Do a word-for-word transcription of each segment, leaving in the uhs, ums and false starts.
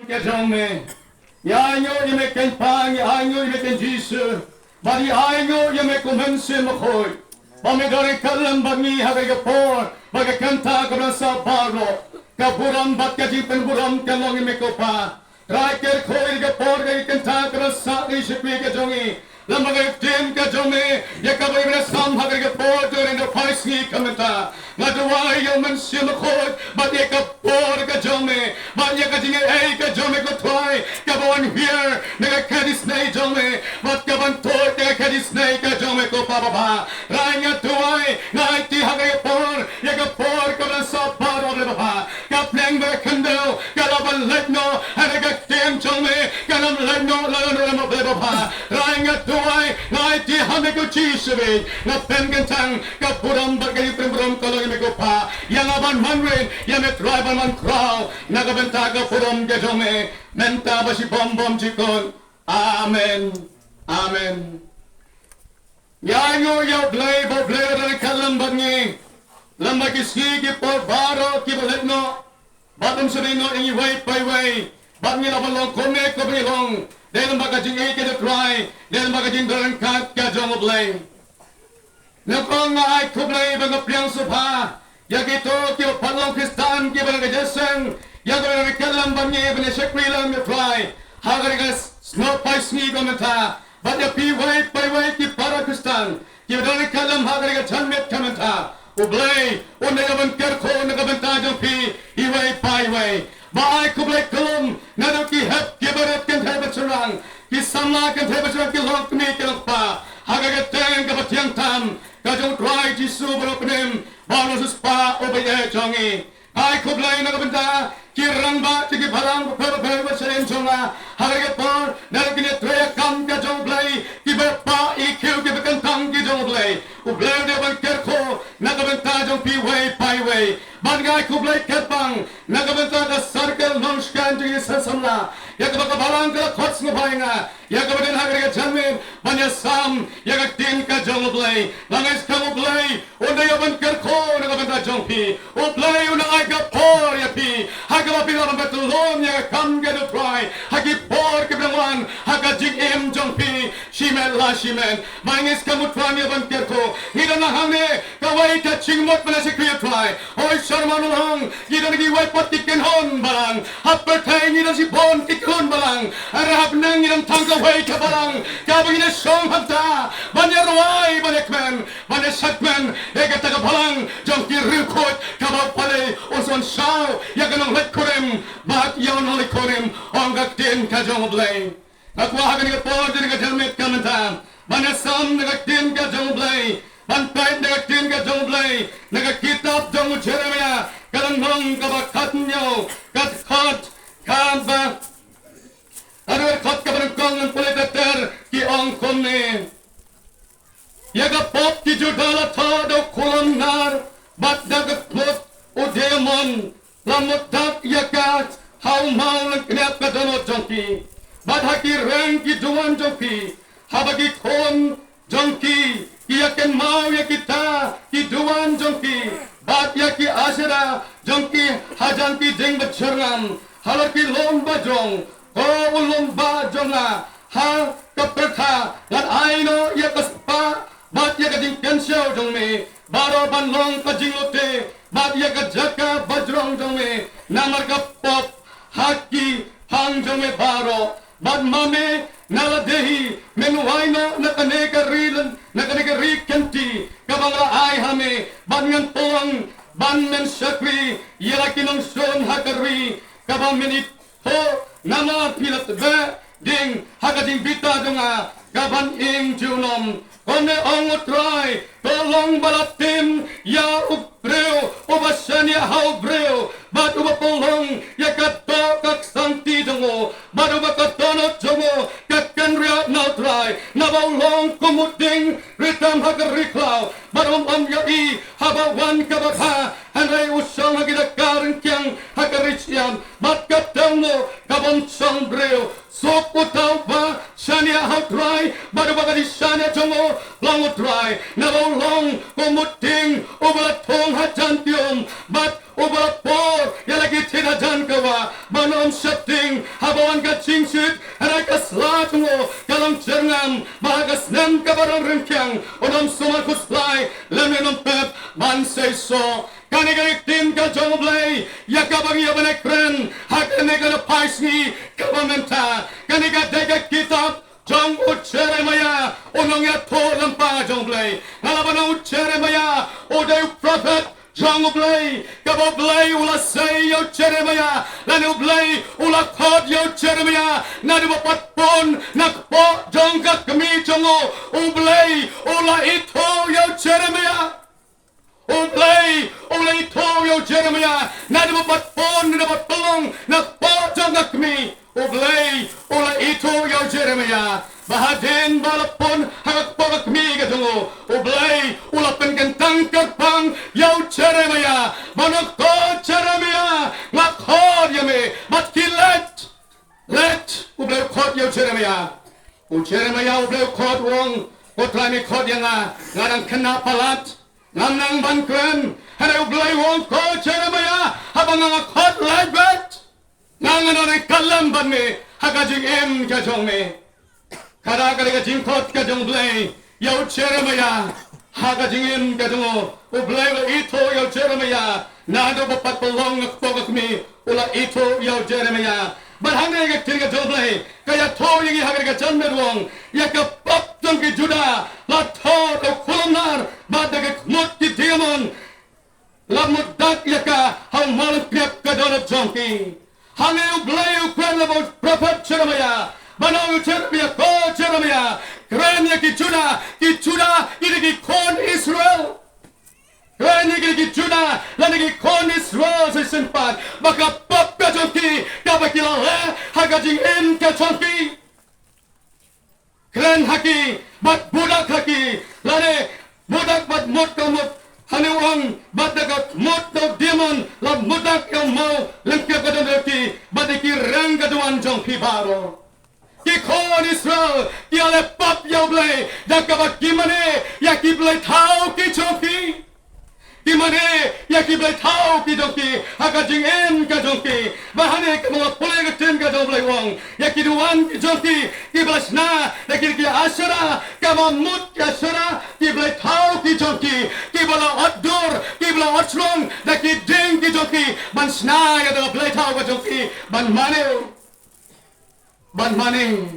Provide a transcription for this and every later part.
Ka jong me. Ïa ngi ïa me ken pa ngi ai ngi ïa me ken Jisu. Ba ngi ai ngi ïa me kum hen sim khuid. Ba me dor ka lem ba ngi ha ka por. Ba ka kenta ka ban sa baro. Ka burom ba ka jingpynburom ka long ïa me ko pa. Rai ker khoi ka por ka kenta ka ban sa ni shikwi ka jong ngi. Lem ba ka tin ka jong me. Ïa ka ba ïa me sam ha ka por jong ren da phai sngi ka menta. Nga duwai ïa u Mynsiem Bakhuid, bad ïa ka por ka jong me, bad ïa ka jingaiei ka jong me ko Trai, ka ba wan hiar na ka khyrdisnei jong me, bad ka ban tuid na ka khyrdisnei ka jong me ko Kpa babha. Trai nga duwai, nga aiti ha ka por, ïa ka por ka ban sa baroh le babha. Ka pneng ba khyndew, ka la ban leit noh, ha ka ktien jong me, ka lam leit noh, la la la la babha. Trai nga duwai, nga aiti ha me ko Jisu, nga pynkyntang, ka burom bad ka jingpynburom ka long ïa me ko Pa. Ïa nga ban manrin, ïa me Trai ban man khraw. Na ka bynta ka burom ka jong me. Mynta bad shibun bun jingkut. Amen. Amen. Ïa ngi ïa U Blei, ba U Blei u don ryngkat lem bad ngi. Lem bad ki sngi ki por baroh ki ba leit noh. Bad um shym ïehnoh ïa ngi iwei pa iwei. Bad ngi la ban long kumne kumba ngi long. Dei lem bad ka jingïeit ka jong U Trai. Dei lem bad ka jingdon ryngkat ka jong U Blei. Nyngkong nga ai khublei bad nga pdiang sngewbha ïa kito kiba pat long Khristan kiba na ka jingïaseng, ïa kiba na ka jingïalam bad ngi ban ïashakri lem ïa U Trai ha kane ka snoh phai sngi ka mynta. Bad ïa phi iwei pa iwei ki para Khristan kiba na ka jingïalam ha kane ka janmiet ka mynta, U Blei un da ïa ban kyrkhu na ka bynta jong phi iwei pa iwei. Ba ai khublei kyllum naduh ki hep kiba rit kynthei bad shynrang, ki samla kynthei bad shynrang, ki longkmie ki longkpa, ha ka kyrteng kaba thiang tam ka jong U Trai Jisu ba la pynïap bad la siewspah, U Blei jong ngi. Ai khublei na ka bynta ki rangbah jong ki balang bapher bapher ba sha ïing jong nga ha kane ka por, naduh kine ki trei ïa ka kam ka jong U Blei, kiba pah ïa ki khiew kiba kyntang ki jong U Blei. U Blei un da ïa ban kyrkhu na ka bynta jong phi iwei pa iwei. Bad nga ai khublei kyrpang na ka bynta ka circle Nongshkan jong ngi sa samla, ïa kaba ka balang ka la khot sngewbha ïa nga ïa kaba don ha kane ka janmiet ban ïasam ïa ka ktien ka jong U Blei. Nga ngeit skhem U Blei un da ïa ban kyrkhu na ka bynta jong phi. U Blei un da ai ka por ïa phi ha kaba phi lah ban pyllun ïa ka kam ka jong U Trai ha ki por kiba dang wan ha ka jingim jong phi shimet la shimet. Nga ngeit skhem U Trai un da ïa ban kyrkhu. Ngi don lang hangne kawei ka jingmut ban ïashakri ïa U Trai. Hooid, sharman u long, ngi don kiwei pat ki kynhun balang. Ha pyrthei ngi don shibun ki kynhun balang. Hynrei ha bneng ngi don tang kawei ka balang kaba ngi ïashong hangta ban ïarwai, ban ïakmen, ban ïashakmen ïa kata ka balang jong ki riewkhuid, kaba U Blei un sa wan shaw ïa ka nongleit kurim bad ïa u nongleit kurim, ong ka ktien ka jong U Blei. Nga kwah ha kane ka por jong ka janmiet ka mynta ban ïasam na ka ktien ka jong U Blei, ban peit na ka ktien ka jong U Blei na ka kitab jong u Jeremiah, ka lynnong kaba khathynñiew, ka dkhot kaba, ka dkhot kaba nyngkong ngan pule ter ter, ki ong kumne: Ïa ka pop ki Judah la thoh da u khulom nar bad da ka kmut u diamond, la mutdak ïa ka ha u maw lyngkniap ka dohnud jong ki, bad ha ki reng ki duwan jong ki, haba ki khun jong ki ki ïa kynmaw ïa kita ki duwan jong ki, bad ïa ki Asherah jong ki hajan ki dieng bajyrngam halor ki lum bajrong, ko u lum bah jong nga, ha ka pyrtha ngan ai noh ïa ka spah bad ïa ka jingkynshew jong me baroh ban long ka jinglute, bad ïa ka jaka bajrong jong me namar ka pop ha ki phang jong me baroh. Bad ma me, na lade hi men wai noh na kane ka ri lyn, na kane ka ri kynti kaba nga la ai ha me, bad ngan pynlong ban men shakri ïa la ki nongshun ha ka ri kaba men i Ho, namar phi la tbeh ding ha ka jingbitar jong nga ka ban ïeng junom. Kumne ong U Trai, to long ba la tim ïa u briew uba shaniah ha u briew, bad uba pynlong ïa ka doh ka ksangti jong u, bad uba ka dohnud jong u ka kynriah na U Trai, naba u long kum u dieng ritam ha ka ri khlaw, bad um ym ïohi haba wan kaba bha, hynrei u shong ha ki jaka ryngkiang ha ka ri shyiap, bad ka dang mo ka bym shong briew. Suk uta uba shaniah ha U Trai, bad uba ka jingshaniah jong u long U Trai, naba u long kum u dieng uba la thung hajan tium, bad Uba la pur ïa la ki thit hajan ka wah ban ym sheptieng haba wan ka jingshit, hynrei ka sla jong u ka long jyrngam, bad ha ka snem kaba rong ryngkiang un ym sumar khuslai lymne un ym pep ban seisoh. Kane ka ktien ka jong U Blei ïa kaba ngi ïa ban kren ha kane ka phai sngi kaba mynta. Kane ka dei ka kitab jong u Jeremiah, u nongïathuhlypa jong U Blei. Nga la ban ong u Jeremiah u dei u prophet jong U Blei, kaba U Blei u la sei ïa u Jeremiah, lane U Blei u la khot ïa u Jeremiah naduh ba u pat pun na kpoh jong ka kmie jong u. U Blei u la ithuh ïa u Jeremiah. U Blei u la ithuh ïa u Jeremiah naduh ba u pat pun, naduh ba u pat pynlong na kpoh jong ka kmie. U Blei u la ithuh ïa u Jeremiah. Ba hadien ba la pun ha ka kpoh ka kmie ka jong u, U Blei u la pynkyntang kyrpang ïa u Jeremiah, ban ong, ko Jeremiah, nga khot ïa me bad ki leit. Leit, U Blei u khot ïa u Jeremiah. U Jeremiah U Blei u khot, u ong, ko Trai, me khot ïa nga, nga dang khynnah palat, ngam nang ban kren. Hynrei U Blei u ong, ko Jeremiah, haba nga nga khot, leit beit. Nga ngan ïaryngkat lem bad me ha ka jingim ka jong me. Kata ka dei ka jingkhot ka jong U Blei ïa u Jeremiah. Ha ka jingim ka jong u, U Blei u la ithuh ïa u Jeremiah naduh ba u pat pynlong na kpoh ka kmie, u la ithuh ïa u Jeremiah. Bad hangne ka ktien ka jong U Blei ka ïathuh ïa ngi ha kane ka janmiet, u ong, ïa ka pop jong ki Judah la thoh da u khulumnar bad da ki khmut ki diamond. La mutdak ïa ka ha u maw lyngkep ka dohnud jong ki. Hangne U Blei u kren lyngba u prophet Jeremiah, ban ong ïa u Jeremiah, ko Jeremiah, kren ïa ki Judah, ki Judah ki dei ki khun Israel. Kren ïa ki, ki Judah lane ki khun Israel sa shisien pat, ba ka pop ka jong ki kaba ki la leh ha ka jingim ka jong ki. Kren ha ki bad budak ha ki, lane budak bad mut ka mut, hangne u ong, bad da ka mut ka diamond la mutdak ïa u maw lyngkep ka dohnud ki, bad ïa ki reng ka duwan jong ki baroh. Ki khun Israel ki la leh pop ïa U Blei da kaba ki mane ïa ki blei thaw ki jong ki. Ki mane ïa ki blei thaw ki jong ki ha ka jingim ka jong ki. Bad hangne ka mut pule ka ktien ka jong U Blei, u ong, ïa ki duwan ki jong ki kiba la shna da ki, ki Asherah, kaba mut ki Asherah ki blei thaw ki jong ki, kiba la ot dur, kiba la ot shlong da ki dieng ki jong ki ban shna ïa ka blei thaw ka jong ki ban mane. Ban mane,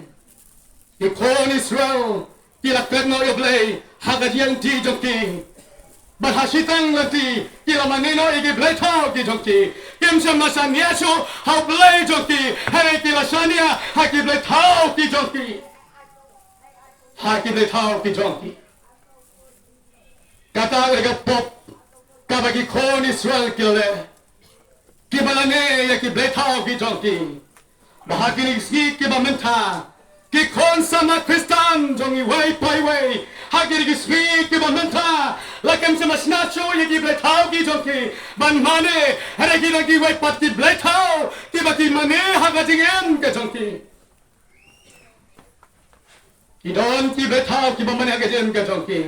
ki khun Israel ki la klet noh ïa U Blei ha ka jingïaid lynti jong ki. Bad ha shiteng lynti ki la mane noh ïa ki blei thaw ki jong ki. Kim shym la shaniah shuh ha U Blei jong ki, hynrei ki la shaniah ha ki blei thaw ki jong ki. Ha ki blei thaw ki jong ki. Kata ka dei ka pop kaba ki khun Israel ki la leh, kiba la mane ïa ki blei thaw ki jong ki. Bad ha kine ki sngi kiba mynta, ki khun samla Khristan jong iwei pa iwei, ha kine ki sngi kiba mynta, la kim shym la shna shuh ïa ki blei thaw ki jong ki ban mane, hynrei ki don kiwei pat ki blei thaw kiba ki mane ha ka jingim ka jong ki. Ki don ki blei thaw kiba mane ha ka jingim ka jong ki.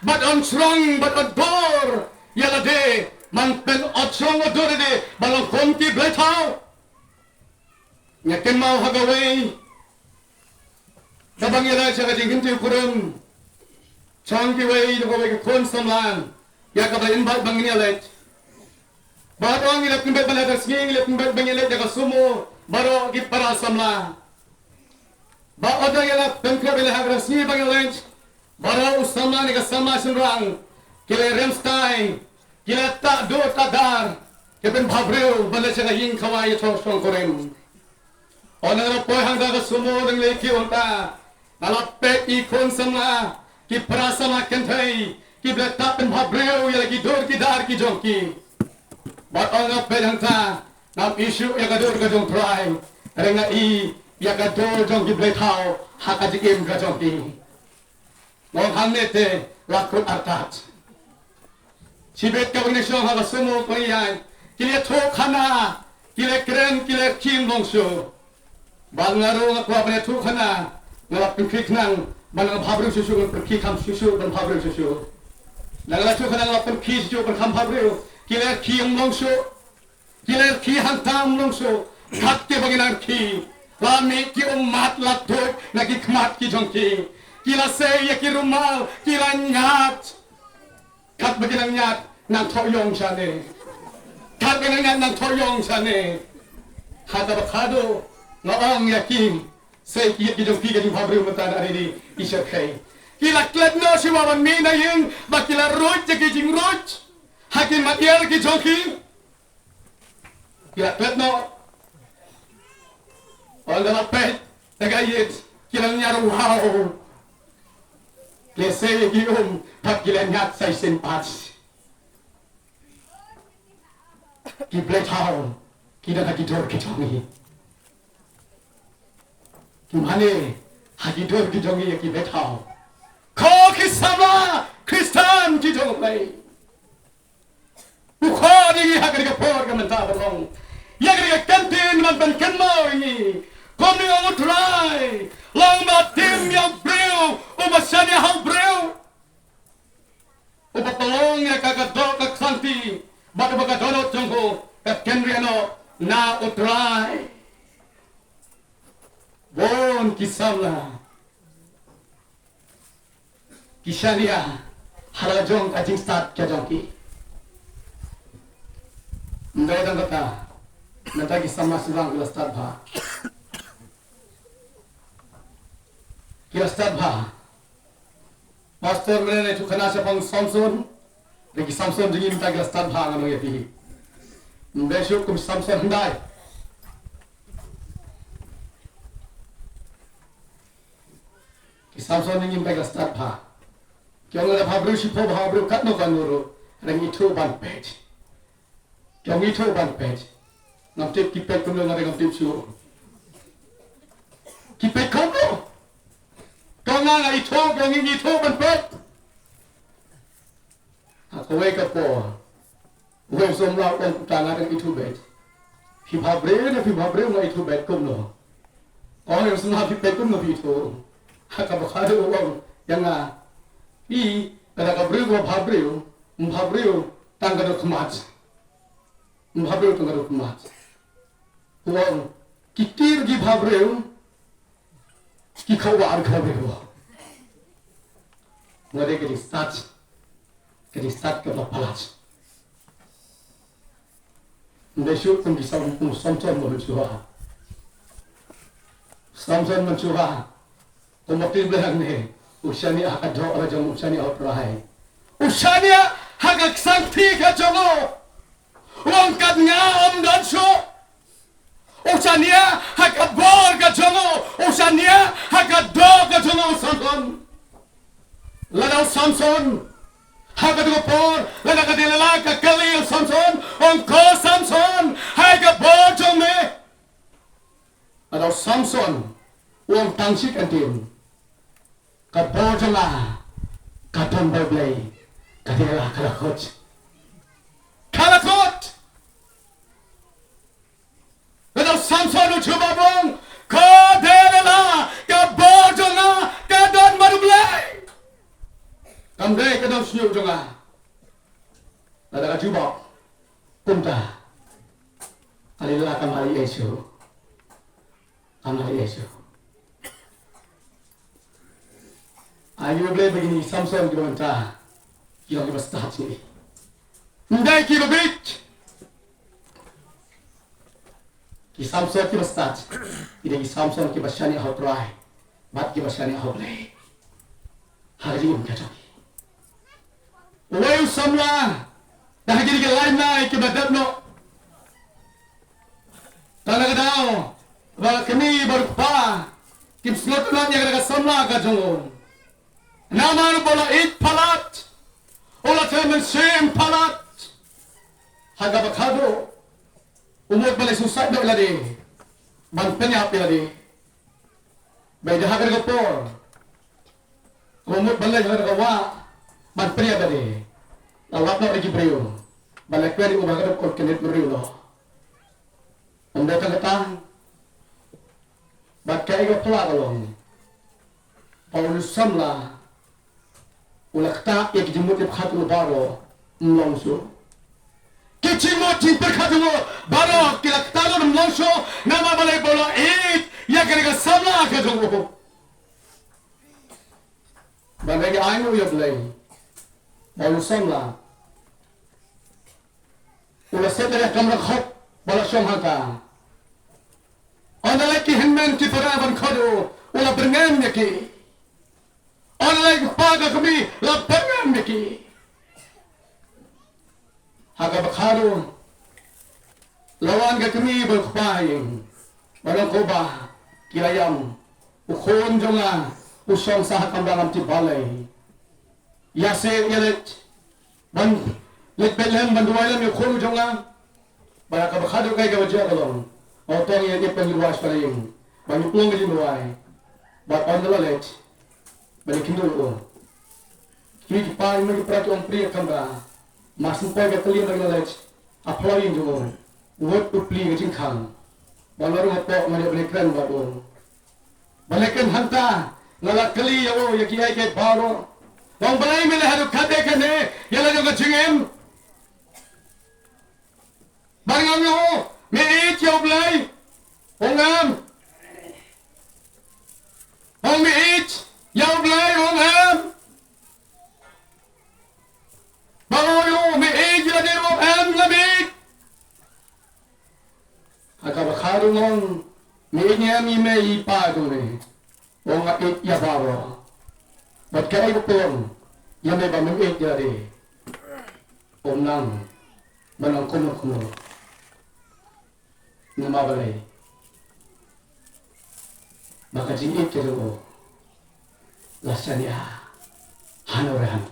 Bad ym shrong, bad ym dur ïa lade, man pynot shrong ot dur ïa lade ban long kum ki blei thaw. Nga kynmaw ha kawei kaba ngi leit sha ka jingkyntu kurim jong kiwei na kawei ka khun samla, ïa kaba la invite ba ngin ïa leit. Bad ong ngi la pynbeit ban leit ha ka sngi, ngi la pynbeit ban ïa leit da ka sumo baroh ki para samla. Bad ong ngi la pynbeit ban leit ha ka sngi ban ïa leit, baroh u samla ne ka samla shynrang ki la rem stai, ki la tah dur tah dar, ki pynbhabriew ban leit sha ka ïing khawai ïathoh shongkurim. Ong nga la poi hangta ka sumo, nang lei ki ong ta, nga la peit ki khun samla, ki para samla kynthei kiba la tah pynbhabriew ïa la ki dur ki dar ki jong ki. Bad ong nga peit hangta, ngam i shuh ïa ka dur ka jong U Trai, hynrei nga i ïa ka dur jong ki blei thaw ha ka jingim ka jong ki. Nga ong hangne te la kut artat. Shibit kaba ngi shong ha ka sumo kaba ngi ïaid, ki la ïathuhkhana, ki la kren, ki la rkhie ym long shuh. Bad nga ruh nga kwah ban ïathuhkhana, nga la pynkhih khnang ban ym bhabriew shuh shuh, ban pynkhih kham shuh shuh, ban bhabriew shuh shuh. Nga la ïathuhkhana, nga la pynkhih shuh shuh, ban kham bhabriew, ki la rkhie ym long shuh. Ki la rkhie hangta, ym long shuh. Kat kiba ngi nang rkhie, la mih ki ummat, la tuid na ki khmat ki jong ki. Ki la sei ïa ki rumal, ki la ñiad. Katba ki nang ñiad, nang thoh ïong shane. Katba ki nang ñiad, nang thoh ïong shane. Hata ba khadduh nga ong ïa ki, sei ki ïit ki jong ki, ka jingbhabriew mynta na ri ni i shyrkhei. Ki la klet noh shuwa ban mih na ïing, ba ki la ruid ïa ki jingruid ha ki mat ïar ki jong ki. Ki la klet noh. Ynda la peit da ka ïit, ki la ñiar, wow. Ki la sei ïa ki um, pat ki la ñiad sa shisien pat. Ki blei thaw ki don ha ki dur ki jong ngi. Ki mane ha ki dur ki jong ngi ïa ki blei thaw. Ko ki samla Khristan ki jong U Blei, u khot ïa ngi ha kane ka por ka mynta ban ong ïa kane ka ktien ban pynkynmaw ïa ngi. Kumne ong U Trai, long ba tim ïa u briew uba shaniah ha u briew, uba pynlong ïa ka ka doh ka ksangti bad uba ka dohnud jong u ka kynriah noh na U Trai. Bun ki samla ki shaniah ha la jong ka jingstad ka jong ki. Ym dei tang kata, mynta ki samla sngewbha ki la stad bha. Ki la stad bha. Pastor mynne u khana shaphang Samson. Ki Samson jong ngi mynta ki la stad bha, ngan ong ïa phi. Ym dei shuh kum Samson hyndai. Ki Samson jong ngi mynta ki la stad bha. Ki ong lada bhabriew shiphew bhabriew katno katno ruh, ngi ithuh ban peit. Ki ong ithuh ban peit. Ngam tip ki peit kumno, nga ruh ngam tip shuh. Ki peit kumno? Ki ong nga ithuh, ki ong ithuh ban peit. Ha kawei ka por, uwei u samla u ong, kumta nga dang ithuh beit. Phi bhabriew ne phim bhabriew, nga ithuh beit kumno? Ong u samla, phi peit kumno phi ithuh? Ha kaba khadduh u ong ïa nga, phi, lada ka briew kaba bhabriew, ym bhabriew tang ka dohnud khmat. Ym bhabriew tang ka dohnud khmat. U ong, ki kti ruh ki bhabriew, ki khaw wah ruh ki bhabriew. Nga dei ka jingstad, ka jingstad kaba palat. Ym dei shuh kum ki Sam-, kum Samson mynshuwa. Samson mynshuwa, kum ba u Blei hangne, u shaniah ha ka doh ka jong u, u shaniah ha U Trai. U shaniah ha ka ksangti ka jong u. U ong kat nga ym don shuh. U shaniah ha ka bor ka jong u, u shaniah ha ka doh ka jong u Samson. Lada u Samson ha katu ka por, lada ka Delilah ka kylli ïa u Samson, ong ko Samson, ha ka bor jong me. Lada u Samson u ong tang shi kyntien, ka bor jong nga ka don bad U Blei, ka Delilah ka la kut. Ka la kut. Lada u Samson u jubab u ong, ko Delilah, ka bor jong nga ka don bad U Blei, kam dei ka don shñiuh jong nga. Lada ka jubab kumta, ka Delilah kam lah leh ei shuh. Kam lah leh ei shuh. Ai ïa U Blei ba kine ki Samson kiba mynta ki long kiba stad shisha. Ym dei kiba bieit ki Samson kiba stad, ki dei ki Samson kiba shaniah ha U Trai bad kiba shaniah ha U Blei ha ka jingim ka jong ki. Uwei u samla, da ha kine ki lai bnai kiba dep noh, tang na ka daw ba kmie bad u kpa kim sngewtynnat ïa kata ka samla ka jong u. Namar ba u la ïeit palat, u la trei mynsiem palat, ha kaba khadduh u mut ban leit suicide noh ïa lade, ban pynïap ïa lade. Bad ha kata ka por, u mut ban leit ha kata ka wah ban pynïap ïa lade, la lap noh da ki briew ban leit kwer ïa u ba ha kata ka por kin leit briew noh. Ym dei tang kata, bad kaei kaba phylla ka long ba u samla u la ktah ïa ki jingmut ïa phi khatar baroh, ym long shuh. Ki jingmut jingpyrkhat jong u baroh ki la kta lut ym long shuh, namar balei? Ba u la ïeit ïa kane ka samla ka jong u. Ban da ngi ai nguh ïa U Blei ba u samla u la set ïa ka kamra khop ba la shong hangta. Ynda la ki hynmen ki para ban khot ïa u, u la byrngem ïa ki. Ynda la ki kpa ka kmie la byrngem ïa ki. Ha kaba khadduh la wan ka kmie bad u kpa ha ïing, bad u kpa ba, ki la ïam, u khun jong nga u shong sa ha kamra lam ti balei. Ïa se ïa leit ban leit Bethlehem ban duwai lem ïa u khun jong nga. Bad ha kaba khadduh kaei kaba jia ka long, u tong ïa ngi ban ïa duwai sha ïing, ban ïa pynlong ka jingduwai. Bad ynda la leit ban ïa kynduh ïa u, ki kmie ki para ki ong pyrshah kamra, mar shu poi ka kali ba la leit ha phyllaw ïing jong u, u wad u plie ka jingkhang. Ba la rung hapoh, nga ïa ban ïa kren bad u. Ba la kren hangta, nga la kylli ïa u ïa kiei kiei baroh. Ong balei me leh haduh katne katne ïa la jong ka jingim. Bad nga ong ïa u, me ïeit ïa U Blei? Ong em. Ong me ïeit ïa U Blei? Ong em. Ba nga ong ïa u, me ïeit ïa lade? Ong em, ngam ïeit. Ha kaba khadduh nga ong, me ïeit ïa i mei i pa jong me? Ong nga ïeit ïa baroh. Bad kaei ba pynlong ïa me ba mem ïeit ïa lade? Ym nang ban ong kumno kumno. Namar balei? Ba ka jingïeit ka jong u la shaniah hano re hano.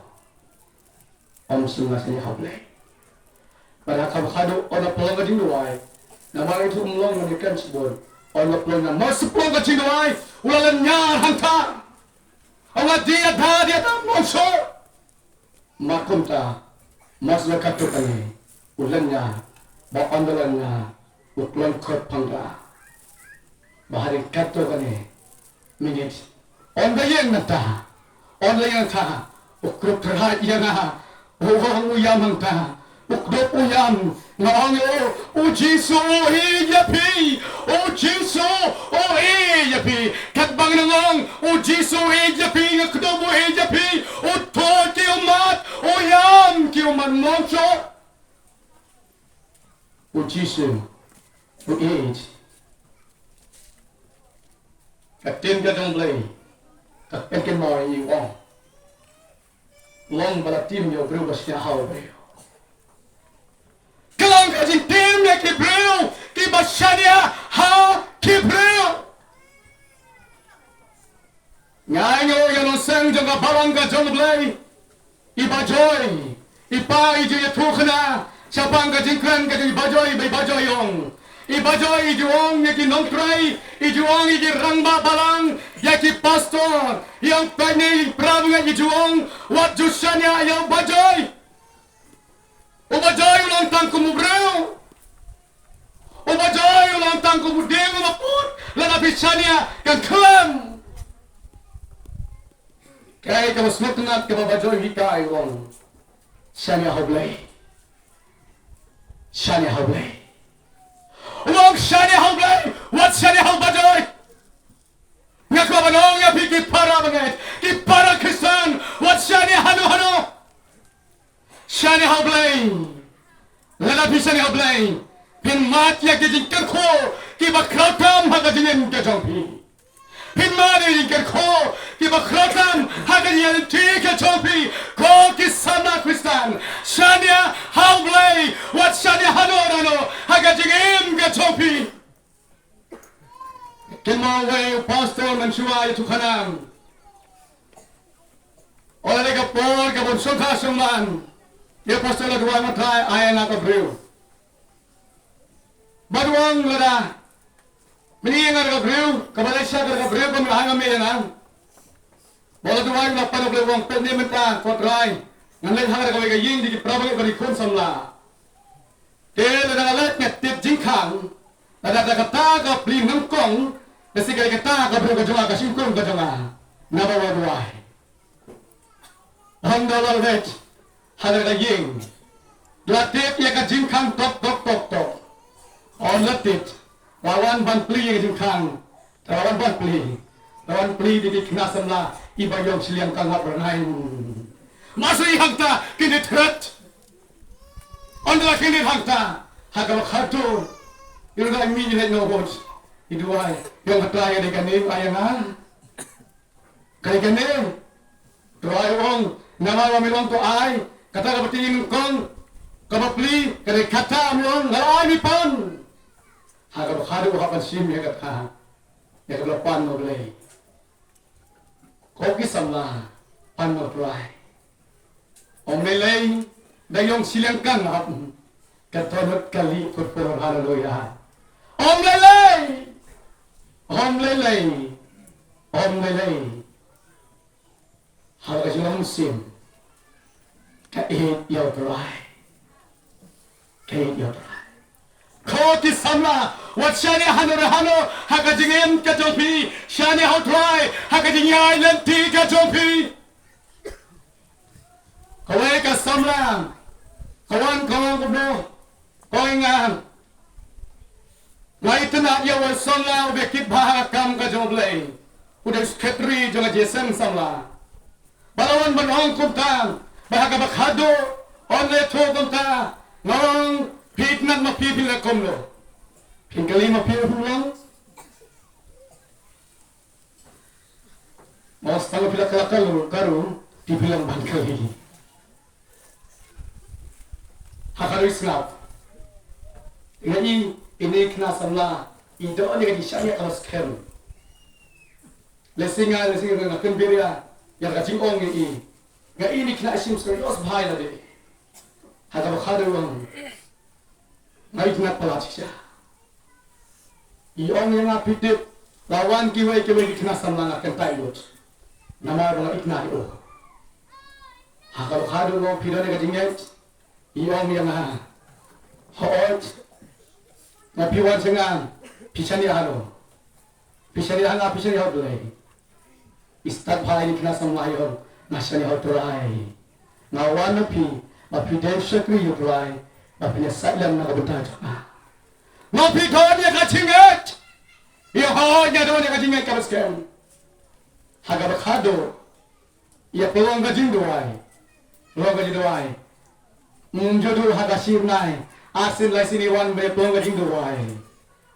Ym sngewsih ha U Blei. Bad ha kaba khadduh ynda pynlong ka jingduwai, namar ïa u ym long ngan ïa kren shibun, ynda pynlong, namar shu pynlong ka jingduwai u la lynñiar hangta. Ong nga, dei da, dei da, ym long shuh. Mar kumta, mar shu la katto katne u lynñiar, ba ynda la lynñiar u kloi khot hangta. Ba hadien katto katne minit, ynda ïeng nangta, ynda ïeng nangta, u krup tyrhait ïa nga, u ong, u ïam hangta, u kdup u ïam. Nga ong ïa u, U Jisu u ïeit ïa phi, U Jisu u ïeit ïa phi. Katba nga ong U Jisu u ïeit ïa phi, nga kdup u ïeit ïa phi, u tuid ki ummat, u ïam ki ummat, ym long shuh. U Jisu u ïeit. Ka ktien ka jong U Blei ka pynkynmaw ïa ngi, u ong, long ba la tim ïa u briew ba shaniah ha u briew. Ka long ka jingtim ïa ki briew kiba shaniah ha ki briew. Nga ai nguh ïa u nongseng jong ka balang ka jong U Blei, i Bah Joy, i pa i ju ïathuh kane shaphang ka jingkren ka jong i Bah Joy, ba i Bah Joy i ong, i Bah Joy i ju ong ïa ki nongtrei, i ju ong ïa ki rangbah balang, ïa ki pastor, i ong, peit ne, i para bangeit, i ju ong, wat ju shaniah ïa u Bah Joy. U Bah Joy u long tang kum u briew. U Bah Joy u long tang kum u dieng u maput. Lada phi shaniah, kan khlem. Kaei kaba sngewtynnat kaba Bah Joy u hikai, u ong, shaniah ha U Blei. Shaniah ha U Blei. U ong shaniah ha U Blei, wat shaniah ha u Bah Joy. Nga kwah ban ong ïa phi ki para bangeit, ki para Khristan, wat shaniah hano hano. Shaniah ha U Blei. Lada phi shaniah ha U Blei, phin mad ïa ki jingkyrkhu kiba khraw tam ha ka jingim ka jong phi. Phin mad ïa ki jingkyrkhu kiba khraw tam ha ka jingïaid lynti ka jong phi. Ko ki samla Khristan, shaniah ha U Blei, wat shaniah hano hano ha ka jingim ka jong phi. Kynmaw wei u pastor mynshuwa ïathuh kane. Ynda ka por ka ban shongkha shongman, ïa u pastor la duwai, Trai, ai nga ka briew. Bad u ong, lada mynta nga da ka briew, kaba leit sha ka da ka briew, ka mynta nga mih ïa nga. Ba la duwai, la pan u Blei, u ong, peit ne mynta, ko Trai, ngan leit ha ka da kawei ka ïing, da ki para bangeit bad ki khun samla. Te lada nga leit nga tip jingkhang, lada da kata ka pli nyngkong, da shisha kata ka briew ka jong nga, ka shynrang ka jong nga, naba wa duwai. Ynda la leit ha ka da ka ïing, La tip ïa ka jingkhang tok tok tok tok. Ong la tip. La wan ban plie ïa ka jingkhang. La wan ban plie. La wan plie da ki khynnah samla iba ïong shiliang kang hap rngai. Masi hangta kine thret. Ong la kine hangta. Ha kaba khadduh. Ïa la mi leit noh bot. I duwai. Ïong hata ïa dei kane ïa nga. Ka dei kane. Trai ong, namar ba me long to ai, kata kaba tieng kong, kaba plie, ka dei kata me ong, nga la ai mi pan. Ha kaba khadduh hap ban shim ïa kata, ïa kaba la pan na U Blei. Ko ki samla, pan na U Trai. Ym lei lei, da ïong shiliang kang hap. Ka tonot kali put por, haleluya. Ym lei lei. Ym lei lei. Ym lei lei. Haba ka jinglong mynsiem. Ka ïeit ïa U Trai. Ka ïeit ïa U Trai. Ko ki samla, wat shaniah hano re hano, ha ka jingim ka jong phi, shaniah ha U Trai, ha ka jingïaid lynti ka jong phi. Kawei ka samla, ka wan ka wan kumno, ka ong ïa nga. Nga itynnad ïa u samla uba kit bha ha ka kam ka jong U Blei. U dei u secretary jong ka J S M samla. Ba la wan ban ong kumta, ba ha kaba khadduh, ong leh to kumta, nga ong phi itynnad ma phi phi leh kumno. Phin kylli ma phi phi long. Mo stang pila kala kalu karu ti bilang ban kali. Ha karu isngap. Nga i ini kna samla i do ni ka di shania kalu skem. Lesinga lesinga nga ken biria ya ka jing ong i. Nga ini kna isim serius bhai la de. Ha ka ba kharu ong. Nga itynnad palat shisha. I ong ïa nga phi tip, la wan kiwei kiwei ki khynnah samla nga kyntait lut. Namar ba nga itynnad ïa u. Ha ka ba khaduh nga ong phi don ïa ka jingngeit. I ong ïa nga. Hooid. Nga phi wan sha nga. Phi shaniah ha no. Phi shaniah ha nga, phi shaniah ha U Blei. I stad bha ïa ki khynnah samla ïa u, nga shaniah ha U Trai. Nga wan na phi, ba phi dei u shakri U Trai, ba phin ïasaid lem na ka bynta jong nga. Nga phi don ïa ka jingngeit. Ïa ha nga don ïa ka jingngeit kaba skhem. Ha kaba khaduh. Ïa pynlong ka jingduwai. Pynlong ka jingduwai. Ym ju duh ha ka shi bnai. Arsien lai sien i wan ba ïa pynlong ka jingduwai.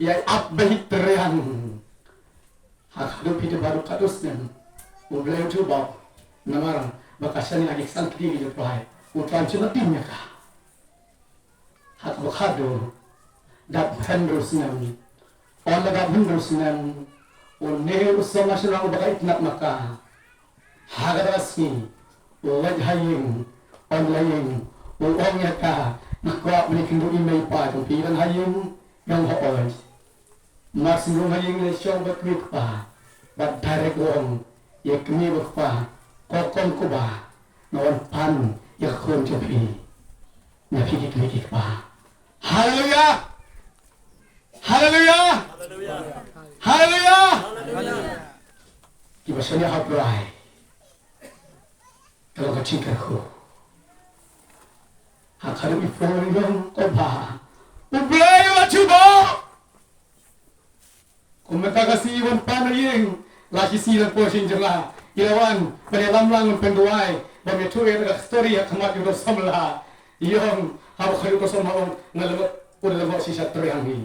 Ïa ap ba hi triang. Ha khadduh phi te baroh khadduh snem. U Blei u jubab. Namar ba ka shaniah ha ki ksang kti ki jubab. U tram chuna tim ïa ka. Ha ka ba khadduh. Dap hynriew snem. Wan la dap hynriew snem. Une u samla shnong ba ka itynnad ma ka. Ha ka da sngi. U leit ha ïing. Wan la ïing. U ong ïa ka. Nga kwah ba ne kynduh i mei pa jong phi ban ha ïing. Nga ong hooid. Mar shu rung ha ïing ne shong bad kmie kpa. Bad direct u ong ïa kmie bad kpa, ko kong ko ba, nga wan pan ïa ka khun jong phi. Na phi ki kmie ki kpa. Haleluya. Haleluya. Haleluya. Kiba shaniah ha U Trai. Ka long ka jingkyrkhu. Ha ka ruh i por i long ko ba U Blei u la jubab. Kumta ka sngi i wan pan ïing la ki sngi la por shin jong nga i la wan ban ïalam lang ban pynduwai ban ïathuh ïa ka story ha khmat ïa u samla. I ong haba khot ïa u samla ong nga la ngot u da la ngot shisha triang hi.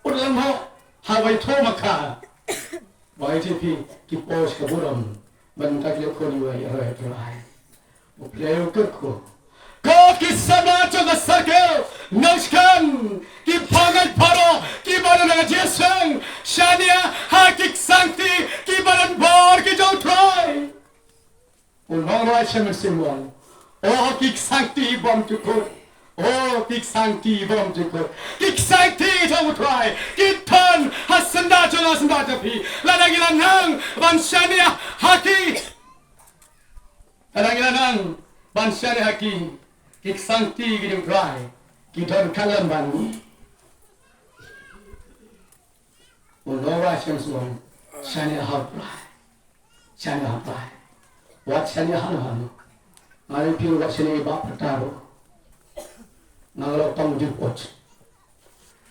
U da la ngot haba ïathuh ma ka. Ba ïa phi ki pos ka burom ban ka ki khun ïa rai rai. U Blei u kyrkhu. Ko ki samla jong ka circle Nongshkan, ki pangait baroh, ki ba don ha ka jingseng, shaniah ha ki ksangti, ki ba don bor ki jong U Trai. U nongrwai Shyam Sing u ong, o ki ksangti bym jukut. O ki ksangti bym jukut. Ki ksangti jong U Trai. Ki don ha syndah jong nga syndah jong phi. Lada ngi la nang ban shaniah ha ki. Lada ngi la nang ban shaniah ha ki. Ki ksangti ki jong U Trai. Ki don khlem ban ngi. U nongrwai Shyam Sing u ong, shaniah ha U Trai. Shaniah ha U Trai. Wat shaniah hano hano. Nga ong phi wat shaniah i Bah Pyrta ruh. Nga la tong jingput.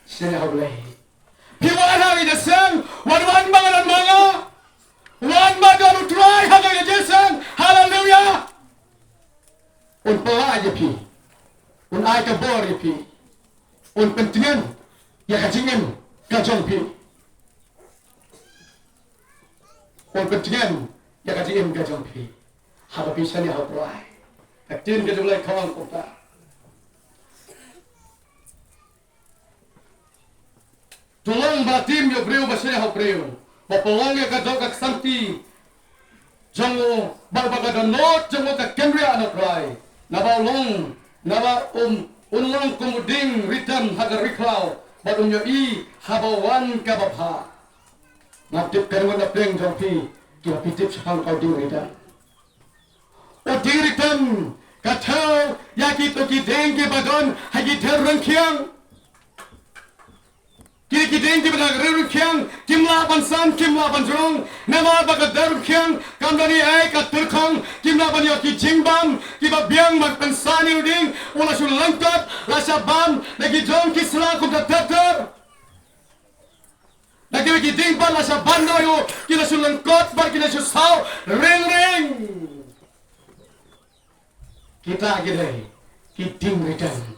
Shane ha U Blei. Phi wan ha ka jingïaseng, wan wan ba nga don ma nga. Wan ba don U Trai ha ka jingïaseng. Haleluya. Un pyllait ïa phi. Un ai ka bor ïa phi. Un pyntngen ïa ka jingim ka jong phi. Un pyntngen ïa ka jingim ka jong phi. Haba phi shaniah ha U Trai. Ka ktien ka jong U Blei ka ong kumta. To long ba tim ïa u briew ba shaniah ha u briew. Ba pynlong ïa ka doh ka ksamti jong u bad ba ka dohnud jong u ka kynriah na U Trai. Naba u long, naba um, un long kum u dieng ritem ha ka ri khlaw bad un ïohi haba wan kaba bha. Ngam tip ka ri na pdeng jong phi kiba phi tip shaphang ka u dieng ritem. U dieng ritem ka thew ïa kito ki dieng kiba don ha ki dher ryngkhiang. Kine ki dieng kiba don ha ki dher ryngkhiang kim lah ban san, kim lah ban jrong. Namar ba ka dher ryngkhiang kam don ei ei, ka tyrkhong, kim lah ban ïoh ki jingbam kiba biang ban pynsan ïa u dieng. U la shu lyngkot, la shah bam da ki jong ki sla kumta ter ter. Da kiwei ki dieng pat la shah bam noh ïa u, ki la shu lyngkot bad ki la shu saw ring ring. Kita ki dei ki dieng ritem.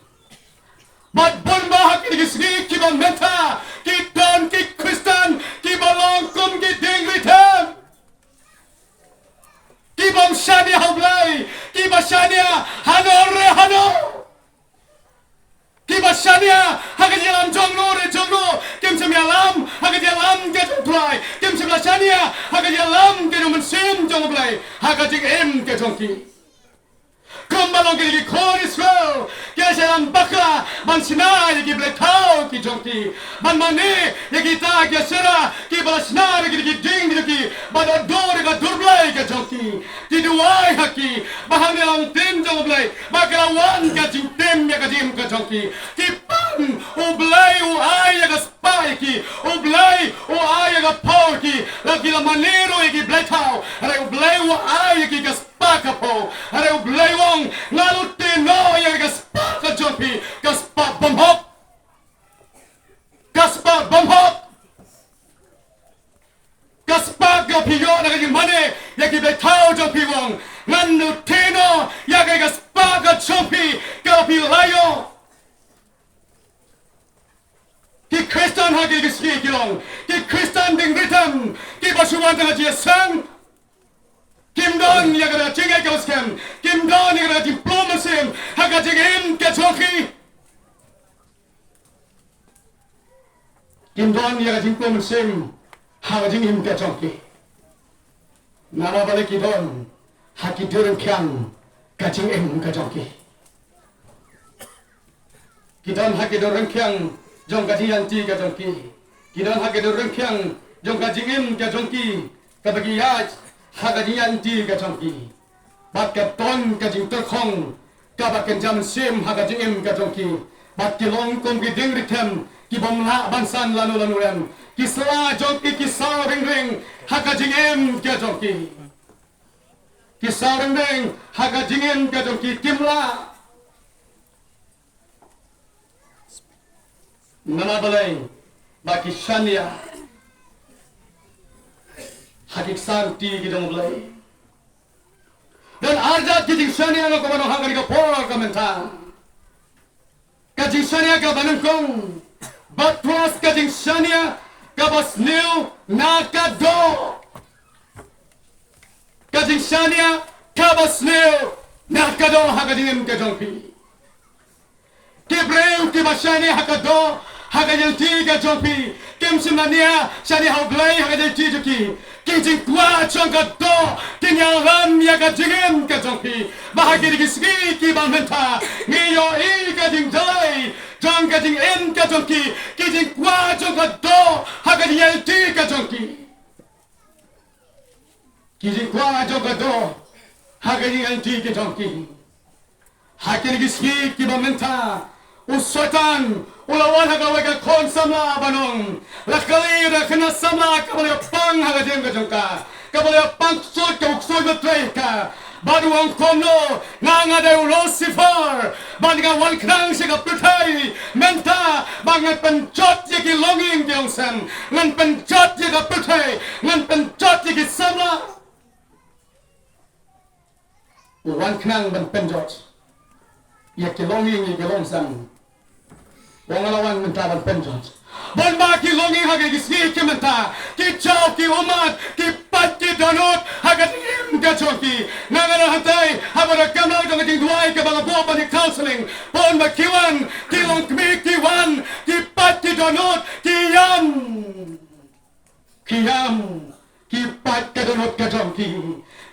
Bad bun bah ha kine ki sngi kiba mynta ki don ki Khristan kiba long kum ki dieng ritem. Ki bym shaniah ha U Blei, kiba shaniah hano re hano. Kiba shaniah ha ka jingïalam jong no re jong no, kim shym ïalam ha ka jingïalam ka jong U Trai, kim shym la shaniah ha ka jingïalam ka jong u Mynsiem jong U Blei ha ka jingim ka jong ki. Kumba long kine ki khun Israel, ki la shah ïalam bakla ban shna ïa ki blei thaw ki jong ki, ban mane ïa kita ki Asherah kiba la shna da ki dieng ki jong ki, ban dur ïa ka dur blei ka jong ki. Ki duwai ha ki ba hangne long ktien jong U Blei, ba ka la wan ka jingtim ïa ka jingim ka jong ki. Ki pan, U Blei u ai ïa ka spah ïa ki, U Blei u ai ïa ka phew ïa ki, la ki la mane ruh ïa ki blei thaw, hynrei U Blei u ai ïa ki ka spah ka phew. Hynrei U Blei u ong, nga lute noh ïa ka spah ka jong phi, ka spah bymhok. Ka spah bymhok. Ka spah ka phi ïoh na ka jingmane ïa ki blei thaw jong phi, u ong, ngan lute noh ïa ka spah ka jong phi kaba phi la ïoh. Ki Khristan ha kine ki sngi ki long ki Khristan dieng ritem kiba shu wan tang ha jingïaseng. Kim don ïa ka jingïaid ka skhem, kim don ïa ka jingpluh mynsiem ha ka jingim ka jong ki. Kim don ïa ka jingpluh mynsiem ha ka jingim ka jong ki. Namar balei? Ki don ha ki dher ryngkhiang ka jingim ka jong ki. Ki don ha ki dher ryngkhiang jong ka jingïaid lynti ka jong ki. Ki don ha ki dher ryngkhiang jong ka jingim ka jong ki, kaba ki ïaid ha ka jingïaid lynti ka jong ki. Bad ka don ka jingtyrkhong kaba kynja mynsiem ha ka jingim ka jong ki. Bad ki long kum ki dieng ritem ki bym lah ban san lano lano ruh. Ki sla jong ki ki saw ring ring ha ka jingim ka jong ki. Ki saw ring ring ha ka jingim ka jong ki, kim lah. Namar balei? Ba ki shaniah ha ki ksamti ki jong U Blei. Don arjat ki jingshaniah nga kwah ban ong ha kane ka por ka mynta. Ka jingshaniah kaba nyngkong, bad plus ka jingshaniah kaba sniew na ka doh. Ka jingshaniah kaba sniew na ka doh ha ka jingim ka jong phi. Ki briew kiba shaniah ha ka doh ha ka jingïaid lynti ka jong phi, kim shym la ñiah shaniah ha U Blei ha ka jingïaid lynti jong ki. Ki jingkwah jong ka doh kin ïalam ïa ka jingim ka jong phi. Ba ha kine ki sngi kiba mynta ngi ïohi ka jingdalai jong ka jingim ka jong ki. Ki jingkwah jong ka doh ha ka jingïaid lynti ka jong ki. Ki jingkwah jong ka doh ha ka jingïaid lynti ka jong ki. Ha kine ki sngi kiba mynta u Soitan u la wan ha kawei ka khun samla ban ong, la kali da ka khynnah samla kaba la ïapang ha ka jingim ka jong ka, kaba la ïapang ksuid, kaba ksuid ba trei ka. Bad u ong kumno, nga nga dei u Lucifer, bad nga wan khnang sha ka pyrthei mynta, bad ngan pynjot ïa ki longïing ki longsem, ngan pynjot ïa ka pyrthei, ngan pynjot ïa ki samla. U wan khnang ban pynjot ïa ki longïing ïa ki longsem. Ong nga la wan mynta ban pynjot. Bun ba ki longïing ha ki sngi ki mynta, ki jaw ki ummat, ki pait ki dohnud ha ka jingim ka jong ki. Nga nga la hynrei haba da kam la jong ka jingduwai kaba nga buh ban ïa counseling. Bun ba ki wan, ki longkmie ki wan, ki pait ki dohnud, ki ïam. Ki ïam, ki pait ka dohnud ka jong ki.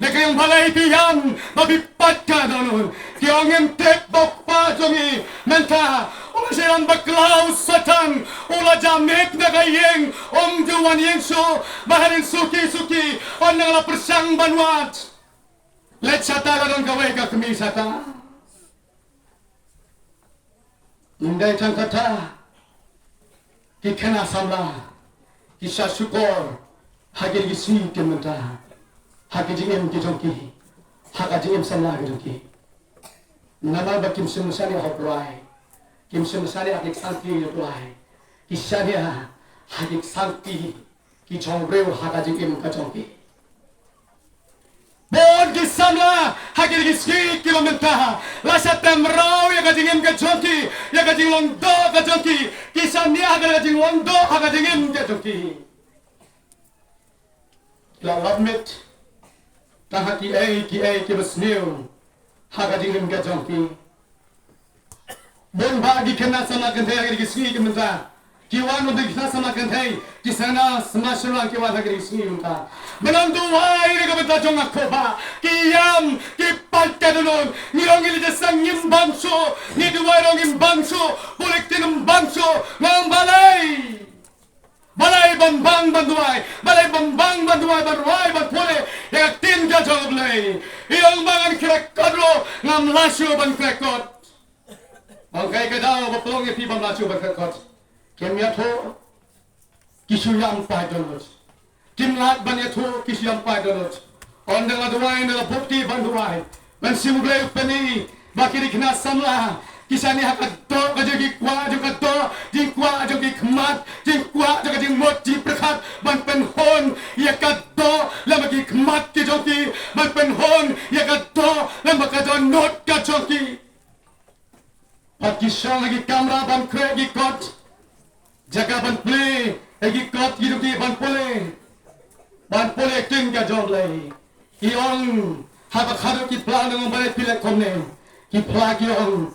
Nga kyrpad ïa phi, ïam ba phi pait ka dohnud. Ki ong ngim tip ba u kpa jong ngi mynta u la shah bakla, u Soitan u la jah miet na ka ïing, um ju wan ïeng shuh. Ba hadien suki suki, ong nga la pyrshang ban wad. Leit shata la don kawei ka kmie shata. Ym dei tang kata, ki khynnah samla ki shah shukor ha kine ki sngi ki mynta ha ki jingim ki jong ki, ha ka jingim samla ki jong ki. Namar ba kim shym la shaniah ha U Trai, kim shym la shaniah ha ki ksangti U Trai, ki shaniah ha ki ksangti ki jong briew ha ka jingim ka jong ki. Bun ki samla ha kine ki sngi ki mynta la shah tem raw ïa ka jingim ka jong ki, ïa ka jinglong doh ka jong ki, ki shaniah ha ka jinglong doh ha ka jingim ka jong ki. La lap miet tang ha kiei kiei kiba sniew ha ka jingim ka jong ki. Bun ba ki khynnah samla kynthei ha kine ki sngi ki mynta ki wan, bun ba ki khynnah samla kynthei ki seng na samla shynrang ki wan ha kine ki sngi mynta. Ba ngan duwai ïa ka bynta jong nga ko Bah, ki ïam ki pait ka dohnud. Ngi ong ngi la jingïaseng ngim bang shuh, ngi duwai ruh ngim bang shuh, pule ktien ngim bang shuh. Nga ong balei? Balei ban bang ban duwai? Balei ban bang ban duwai, ban rwai, ban pule ïa ka ktien ka jong U Blei? I ong ba ngan krekot ruh ngam lah shuh ban krekot. Ong kaei ka daw ba pynlong ïa phi bym lah shuh ban krekot? Kim ïathuh, ki shu ïam pait dohnud. Kim lah ban ïathuh, ki shu ïam pait dohnud. Ong da la duwai, da la bukti ban duwai. Ban shu U Blei u pyni ba kine ki khynnah samla ki shaniah ha ka doh ka jong ki, kwah jong ka doh, jingkwah jong ki khmat, jingkwah jong ka jingmut jingpyrkhat ban pynhun ïa ka doh lem bad ki khmat ki jong ki, ban pynhun ïa ka doh lem bad ka dohnud ka jong ki. Bad ki shong ha ki kamra ban khreh ki kot. Jaka ban plie ïa ki kot ki jong ki, ban pule, ban pule ktien ka jong U Blei. I ong haba khadduh ki phla nang ong balei phi leh kumne. Ki phla ki ong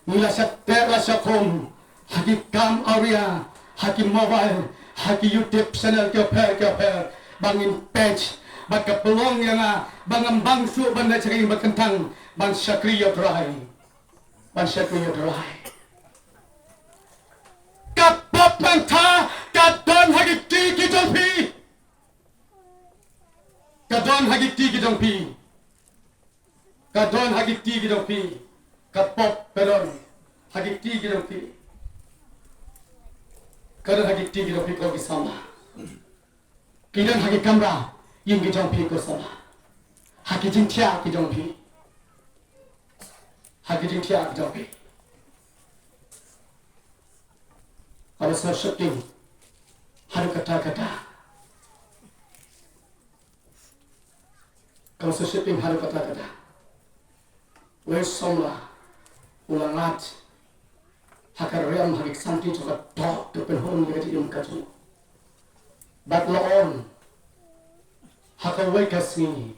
ngi la shah teh la shah khum ha ki kam awria, ha ki mobile, ha ki YouTube channel kiba pher kiba pher. Ba ngin peit, bad ka pynlong ïa nga ba ngam bang shuh ban leit sha ka ïing ba kyntang ban shakri ïa U Trai. Ban shakri ïa U Trai. Ka pop mynta ka don ha ki kti ki jong phi. Ka don ha ki kti ki jong phi. Ka don ha ki kti ki jong phi. Ka pop ka don ha ki kti ki jong phi. Ka don ha ki kti ki jong phi ko ki samla. Ki don ha ki kamra ïing ki jong phi ko samla. Ha ki jingthiah ki jong phi. Ha ki jingthiah ki jong phi. Kaba sngewsih haduh katta katta. Kaba sngewsih haduh katta katta. Wei samla u la ngat ha ka riam ha ki ksangti jong ka doh ka pynhun ïa ka jingim ka jong u. Bad la ong ha kawei ka sngi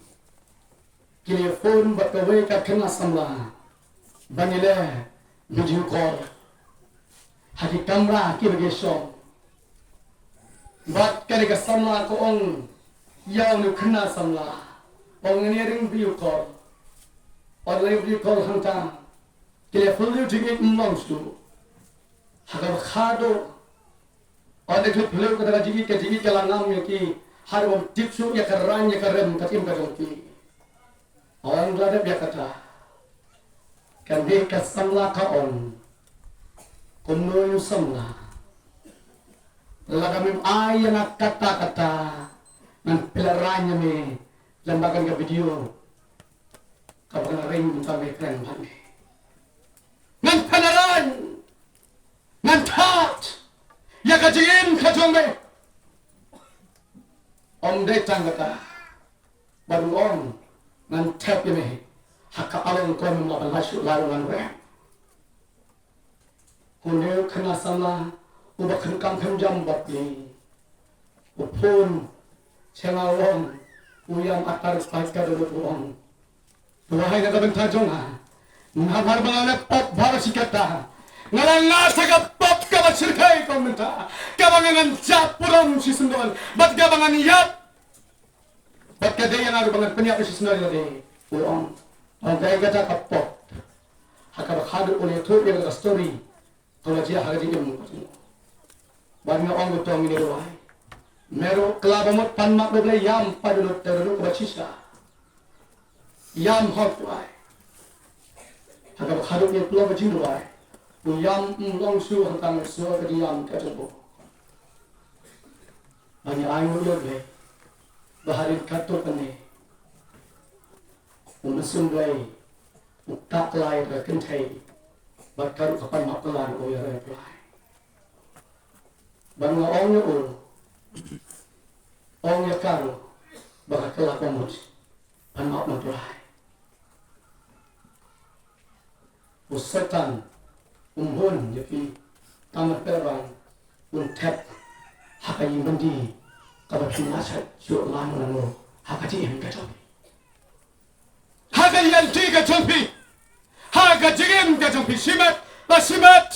ki la phone bad kawei ka khynnah samla ban ïaleh video call ha ki kamra kiba ki shong. Bad kane ka samla ka ong ïa une u khynnah samla, ong ngan ïa ring video call. Ong ngan ïa video call hangta. Ki la phylliew jingïeit ym long shuh. Ha kaba khadduh, ong da ki la phylliew kata ka jingïeit, ka jingïeit ka la ngam ïa ki. Haduh bym tip shuh ïa ka rang ïa ka rem ka tim ka jong ki. Ong la dep ïa kata. Kane ka samla ka ong, kumno ïa u samla, lada mem ai ïa nga katta katta ngan pynlehraiñ ïa me lem bad kane ka video. kaba nga ring mynta me kren bad me. Ngan pynran, ngan thad ïa ka jingim ka jong me. Ym dei tang kata, bad u ong, ngan thep ïa me ha ka along kaba mem lah ban lait shuh lait ngan rem. Une u khynnah samla uba kham kham kham jam bad phi, u phone sha nga u ong, u ïam artat arspah ka dohnud, u ong, duwai na ka bynta jong nga. Namar ba nga la pop bha shi katta. Nga la ngat ha ka pop kaba shyrkhei ka mynta, kaba nga ngan jop burom shisyndon bad kaba ngan ïap. Bad ka dei ïa nga ruh ba ngan pynïap shisyndon ïa lade. U ong, ong, dei kata ka pop ha kaba khadduh u la ïathuh ïa ka story ka la jia ha ka jingim. Bad nga ong, u tong ïa lade, duwai. Me ruh kylla ba mut pan map da U Blei, ïam pat da lut da lut kaba shisha. Ïam hok, duwai. Ha kaba khadduh ngi pynlong ka jingduwai, u ïam um long shuh hangta, ngi sngew ka jingïam ka jong u. Ba ngi ai nguh ïa U Blei ba hadien katto katne u mynsiem Blei u ktah lai da ka kynthei bad ka ruh ka pan map kylla u ïa rai Blei. Bad nga ong ïa u, ong ïa ka ruh ba ka kylla ka mut pan map na Blei. U Soitan um hun ïa phi, tang ba phi la wan, un thep ha ka ïingmane kaba phi la shah shuh lano lano ha ka jingim ka jong phi. Ha ka ïingmane ka jong phi, ha ka jingim ka jong phi, shimet ba shimet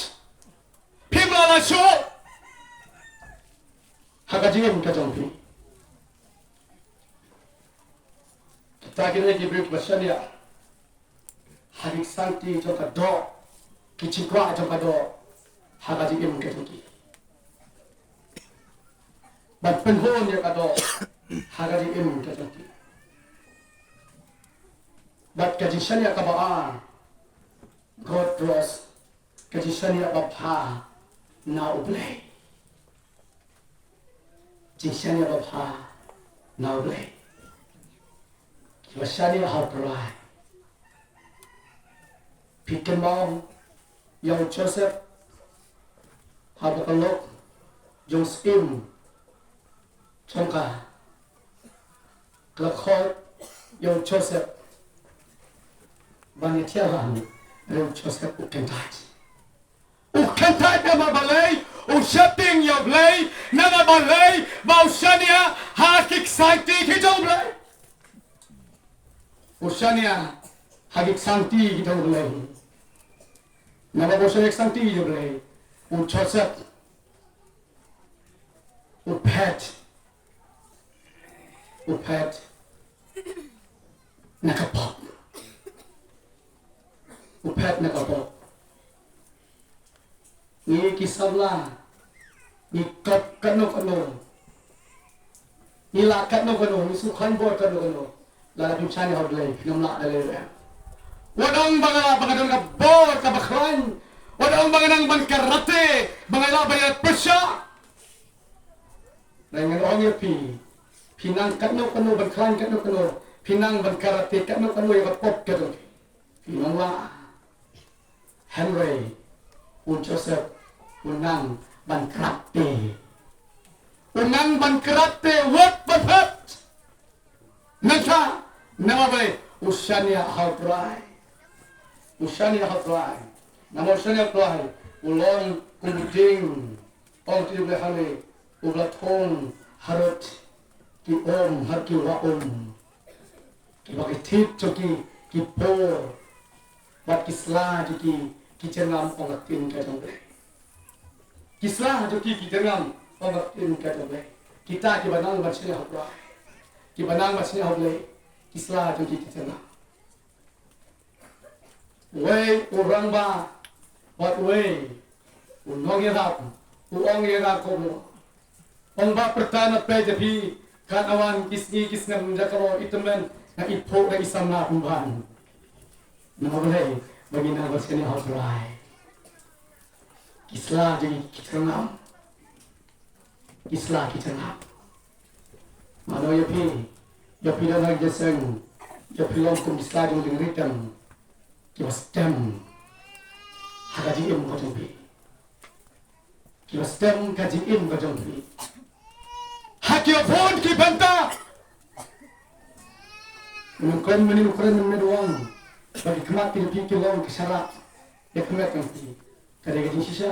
phim lah lait shuh ha ka jingim ka jong phi. Kita kine ki briew ba shaniah ha ki ksangti jong ka doh, ki jingkwah jong ka doh ha ka jingim ka jong ki. Ban pynhun ïa ka doh ha ka jingim ka jong ki. Bad ka jingshaniah kaba ar, God bless, ka jingshaniah babha na U Blei. Jingshaniah babha na U Blei. Kiba shaniah ha U Trai. Phi kynmaw ïa u Joseph, haba ka lok jong u syiem jong ka, ka la khot ïa u Joseph ban ïathiah lang, hynrei u Joseph u kyntait. U kyntait namar balei? U sheptieng ïa U Blei. Namar balei? Ba u shaniah ha ki ksangti ki jong U Blei. U shaniah ha ki ksangti ki jong U Blei. Namar ba u shaniah ha ki ksangti ki jong U Blei, u Joseph u phet, u phet na ka pop. U phet na ka pop. Ngi ki samla ngi kop kano kano, ngi lah kano kano, ngi sngewkhlaiñ bor kano kano, lada phim shaniah ha U Blei phim lah da lei ruh. Wat ong ba nga lah ba nga don ka bor kaba khlaiñ, wat ong ba nga nang ban karate ba nga lah ban ïa pyrshah. Ngan ong ïa phi, phi nang kano kano ban khlaiñ kano kano, phi nang ban karate kano kano ïa ka pop ka jong phi, phi nang lah. Hynrei u Joseph u nang ban karate, u nang ban karate wat ban phet. Nangta namar balei? U shaniah ha U Trai. U shaniah ha U Trai. Namar u shaniah ha U Trai u long kum u dieng, ong u Blei, hangne uba la thung harud ki um, harud ki wah um. Kiba ki thied jong ki ki por, bad ki sla jong ki ki jyrngam, ong ka ktien ka jong U Blei. Ki sla jong ki ki jyrngam, ong ka ktien ka jong U Blei. Kita kiba nang ban shaniah ha U Blei, kiba nang ban shaniah ha U Blei, ki sla jong ki ki jyrngam. Uwei u rangbah bad uwei u nongïarap u ong ïa nga kumno? Ong ba pyrta na page jong phi, katno wan ki sngi ki snem da ka long i tymmen, nga i phuh da i samla pynban. Namar balei? Ba ngi nang ban shaniah ha U Trai. Ki sla jong ngi ki jyrngam. Ki sla ki jyrngam. Mano ïa phi, ïa phi don ha ki jingïaseng, Ïa phi long kum ki sa jong jingritem kiba stem ha ka jingim ka jong phi. Kiba stem ka jingim ka jong phi ha kiba bun ki bynta. Mynta mynnin u kren mynnin u ong ba ki khmat ki jong phi ki long ki sharak ïa ka met ka jong phi. Ka dei ka jingshisha.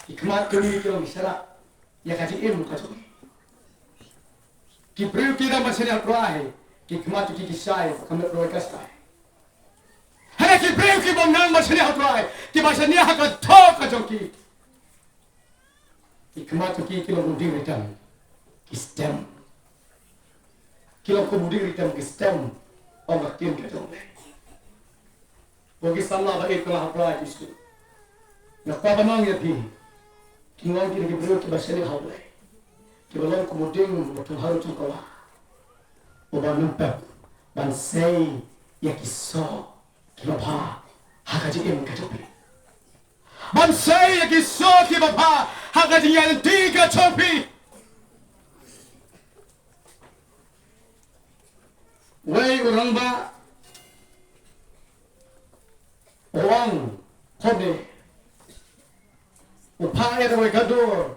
Ki khmat ki jong phi ki long ki sharak ïa ka jingim ka jong phi. Ki briew ki dang ban shaniah ha U Trai, ki khmat ki ki shai, ka met roi ka shai. Hynrei ki briew ki bym nang ban shaniah ha U Trai, kiba shaniah ha ka doh ka jong ki, ki khmat ki ki long u diengritem, ki stem. Ki long kum u diengritem, ki stem, ong ka ktien ka jong U Blei. Ko ki samla ba ïeit ha U Trai Jisu, nga kwah ban ong ïa phi, ki long kine ki briew kiba shaniah ha U Blei, kiba long kum u dieng uba thung harud jong ka wah, uba nym pep ban sei ïa ki soh kiba bha ha ka jingim ka jong phi. Ban sei ïa ki soh kiba bha ha ka jingïaid lynti ka jong phi. Wei u rangbah u ong kumne, u phah ïa kawei ka dur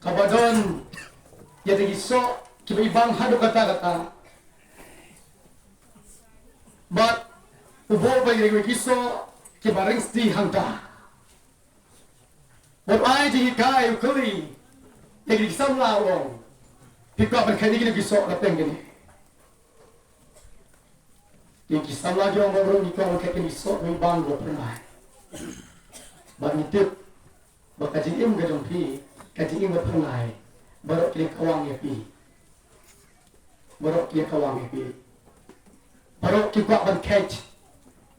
kaba don ïa ki soh kiba ibang haduh katta katta. Bad u buh ba ïa kawei ki soh kiba ring sdi hangta. Bad u ai jinghikai, u kylli ïa ki samla, u ong, phi kwah ban kheit ïa kine ki soh la pdeng kine? Ïa ki samla ki ong, baroh ngi kwah ban kheit ïa ki soh kiba ibang, ko phyrnai. Bad ngi tip ba ka jingim ka jong phi, ka jingim ka phyrnai, baroh ki kawang ïa phi. Baroh ki kawang ïa phi. Baroh ki kwah ban kheit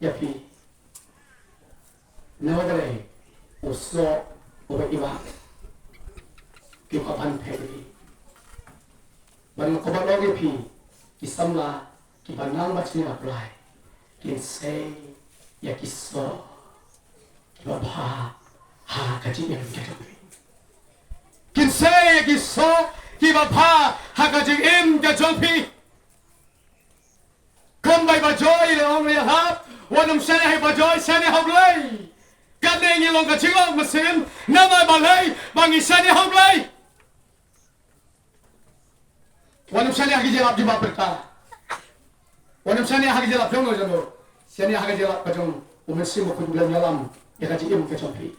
ïa phi. Namar balei? U soh uba ibang ki kwah ban kheit ïa phi. Bad nga kwah ban ong ïa phi, ki samla kiba nang ban shaniah ha U Trai, kin sei ïa ki soh kiba bha ha ka jingim ka jong phi. Kin sei ïa ki soh kiba bha ha ka jingim ka jong phi. Kumba i Bah Joy i la ong ïa nga, wat nym shaniah ha i Bah Joy, shaniah ha U Blei. Kane ngi long ka jinglong mynsiem, namar balei? Ba ngi shaniah ha U Blei. Wat nym shaniah ha ki jingïalap jong ki bapyrta. Wat nym shaniah ha ki jingïalap jong no jong no. Shaniah ha ki jingïalap ka jong U Mynsiem Bakhuid, U Blei un ïalam ïa ka jingim ka jong phi.